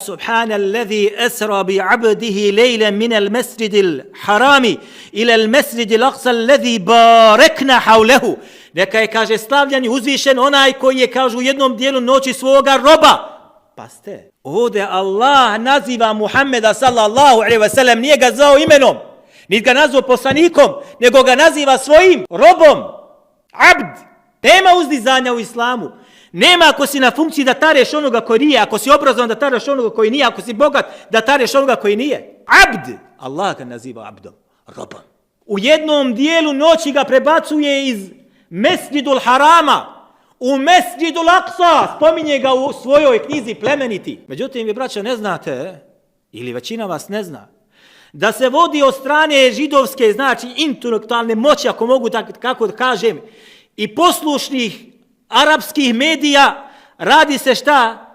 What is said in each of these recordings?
سبحان الذي أسرى بعبده ليلا من المسجد الحرام إلى المسجد الأقصى الذي باركنا حوله. Neka je, kaže, slavljan i uzvišen onaj koji je, kaže, u jednom dijelu noći svoga roba. Paste, ovdje Allah naziva Muhammeda sallallahu alejhi ve sellem, nije ga zvao imenom, niti ga nazvao poslanikom, nego ga naziva svojim robom. Abd. Nema uzdizanja u islamu. Nema ako si na funkciji da tareš onoga koji nije, ako si obrazovan da tareš onoga koji nije, ako si bogat da tareš onoga koji nije. Abd. Allah ga naziva abdom, robom. U jednom dijelu noći ga prebacuje iz Mesdžidul Harama u Mesdžidul Aqsa, spominje ga u svojoj knjizi Plemeniti. Međutim, vi braća ne znate, ili većina vas ne zna, da se vodi od strane židovske, znači intelektualne moći, ako mogu kako da kažem, i poslušnih arapskih medija, radi se šta?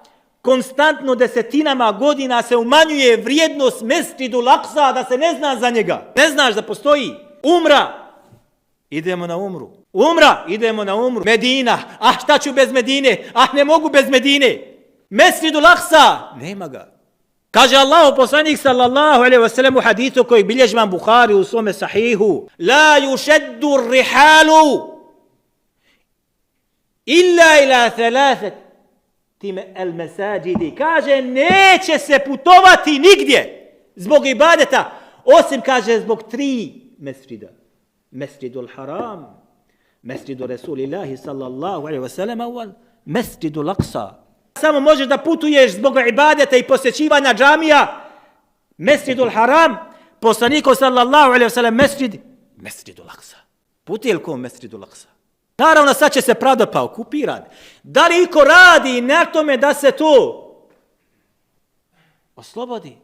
Konstantno desetinama godina se umanjuje vrijednost Mesdžidul Aqsa, da se ne zna za njega. Ne znaš da postoji. Umra. Idemo na umru. Umra. Idemo na umru. Medina. Ah, šta ću bez Medine? Ah, ne mogu bez Medine. Mesdžidul Aqsa. Nema ga. Kaže Allahu poslanik sallallahu alejhi ve sellem u hadisu koji bilježi Imam Buhari u svome sahihu: La yushaddu rihalu illa ila thalathati al-masajidi. Kaže, neće se putovati nigdje zbog ibadeta, osim, kaže, zbog 3 mesdžida. Mesdžidul Haram, Mesdžidu Rasulillahi sallallahu alejhi ve sellem, wal Mesdžidul Aqsa. Samo možeš da putuješ zbog ibadeta i posjećivanja džamija. Mesdžidul Haram, poslaniku sallallahu alejhi ve sellem Mesdžidul Aqsa. Putuje li ko Mesdžidul Aqsa? Naravno, sad će se pravda pa okupirati. Da li iko radi na tome da se to oslobodi?